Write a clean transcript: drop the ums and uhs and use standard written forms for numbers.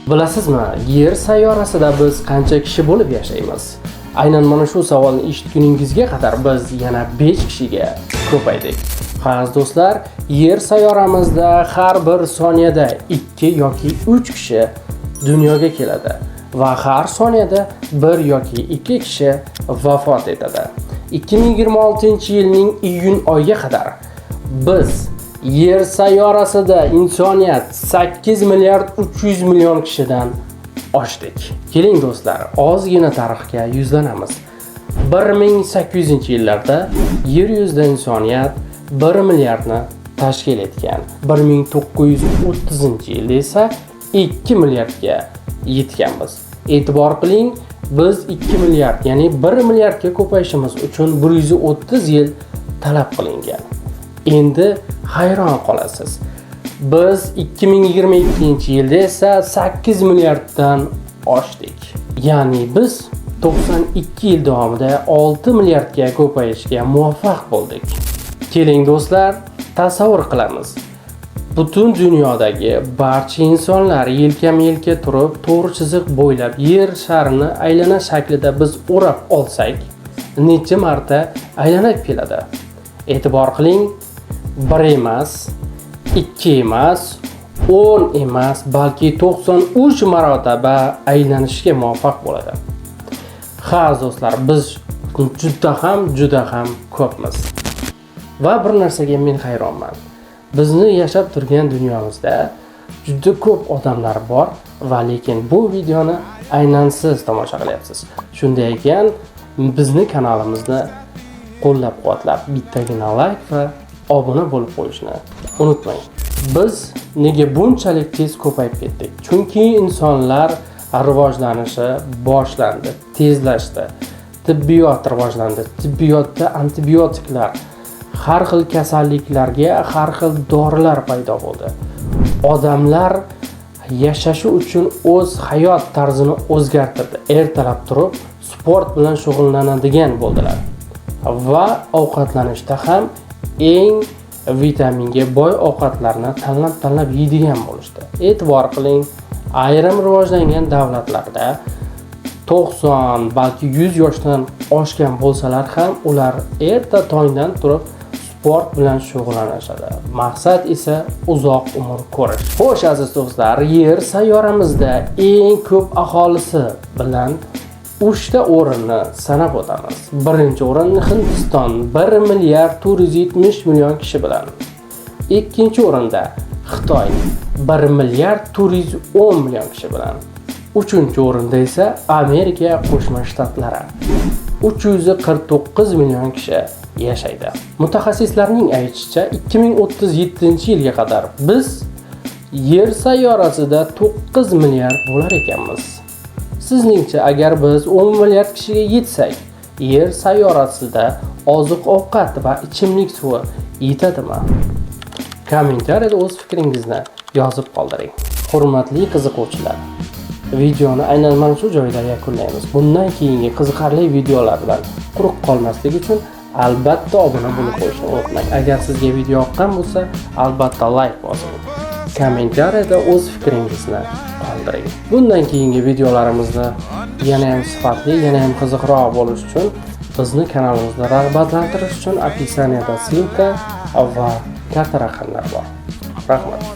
Bilasizmi, Yer sayyorasida biz qancha kishi bo'lib yashaymiz? Aynan mana shu savolni eshitguningizga qadar biz yana 5 kishiga ko'paydik. Ha, aziz do'stlar, Yer sayyoramizda har bir soniyada 2 yoki 3 kishi dunyoga keladi va har soniyada 1 yoki 2 kishi vafot etadi. 2026-yilning iyun oyiga qadar biz Yer sayyorasida insoniyat 8 milliard 300 million kishidan oshdik. Keling do'stlar, ozgina tarixga yuzlanamiz. 1800-yillarda Yer yuzida insoniyat 1 milliardni tashkil etgan. 1930-yilda esa 2 milliardga yetganmiz. E'tibor qiling, biz 2 milliard, ya'ni 1 milliardga ko'payishimiz uchun 130 yil talab qilingan. Endi hayron qolasiz. Biz 2022-yilda esa 8 milliarddan oshdik. Ya'ni biz 92 yil davomida 6 milliardga ko'payishga muvaffaq bo'ldik. Keling do'stlar, tasavvur qilamiz. Butun dunyodagi barcha insonlar yelkama-yelka turib, to'g'ri chiziq bo'ylab Yer sharini aylana shaklida biz o'rab olsak, necha marta aylanib keladi? E'tibor qiling, 1 emas, 2 emas, 10 emas, balki 93 marotaba aylanishga muvaffaq bo'ladi. Ha, do'stlar, biz juda ham, juda ham ko'pmiz. Va bir narsaga men hayronman. Bizni yashab turgan dunyomizda juda ko'p odamlar bor va lekin bu videoni aynan siz tomosha qilyapsiz. Shunday ekan, bizni kanalimizni qo'llab-quvvatlab, bittagina like va obuna bo'lib qo'yishni unutmang. Biz nega bunchalik tez ko'payib ketdik? Chunki insonlar rivojlanishi boshlandi, tezlashdi. Tibbiyot rivojlandi. Tibbiyotda antibiotiklar, har xil kasalliklarga har xil dorilar paydo bo'ldi. Odamlar yashashi uchun o'z hayot tarzini o'zgartirdi. Ertalab turib sport bilan shug'ullanadigan bo'ldilar. Va ovqatlanishda ham eng vitaminga boy ovqatlarni tanlab-tanlab yeydigan bo'lishdi. E'tibor qiling, ayrim rivojlangan davlatlarda 90, balki 100 yoshdan oshgan bo'lsalar ham ular erta tongdan turib sport bilan shug'ullanishadi. Maqsad esa uzoq umr ko'rish. Xo'sh, aziz do'stlar, Yer sayyoramizda eng ko'p aholisi bilan 3 ta o'rinni sanab o'tamiz. Birinchi o'rin Hindiston, 1 milliard 470 million kishi bilan. Ikkinchi o'rinda Xitoy, 1 milliard 410 million kishi bilan. Uchinchi o'rinda esa Amerika Qo'shma Shtatlari, 349 million kishi yashaydi. Mutaxassislarning aytishicha, 2037-yilga qadar biz Yer sayyorasida 9 milliard bo'lar ekanmiz. Sizningcha, agar biz 10 milliard kishiga yetsak, Yer sayyorasida oziq-ovqat va ichimlik suvi yetadimi? Kommentariyada o'z fikringizni yozib qoldiring. Hurmatli qiziquvchilar, videoni aynan mana shu joyda yakunlaymiz. Bundan keyingi qiziqarli videolardan quruq qolmaslik uchun albatta obuna bo'lib qo'yishni unutmang. Agar sizga video yoqqan bo'lsa, albatta like bosing. Kommentariyada o'z fikringizni qoldiring. Bundan keyingi videolarimizni yana ham sifatli, yana ham qiziqroq bo'lishi uchun, bizni kanalimizni rag'batlantirish uchun описание da ссылка va karta raqamlari bor. Rahmat.